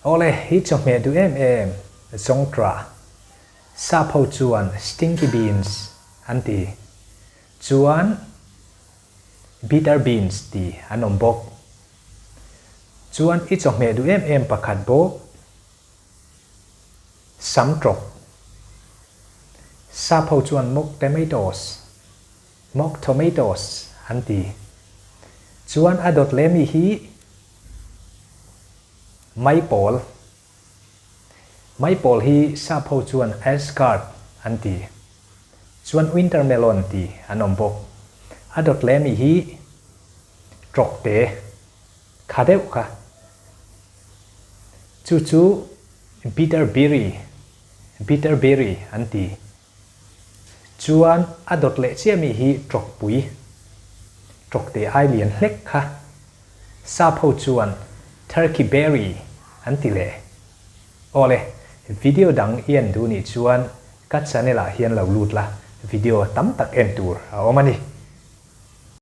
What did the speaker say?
Awle, hi chawhmeh duh em em, Zawngṭah. Sap ho chuan stinky beans an ti. Chuan bitter beans ti an awm bawk. Chuan i chawhmeh duh em em pakhat bawk, sam ṭawk. Sap ho chuan mock tomatoes, mock tomatoes an ti. Chuan a dawt leh mi hi maipawl. Maipawl hi sap ho chuan Asgard an ti. Chuan winter melon ti an awm bawk. A dawt leh mi hi ṭawkte kha deuh kha. Chu chu bitter berry, bitter berry an ti. Chuan a dawt leh chiah mi hi ṭawkpui, ṭawkte ai lian hlek kha. Sap ho chuan Turkey berry an ti leh. Awle, video dang i en duh nih chuan ka channel ah hian lo lut la, video tam tak en tur a awm a ni.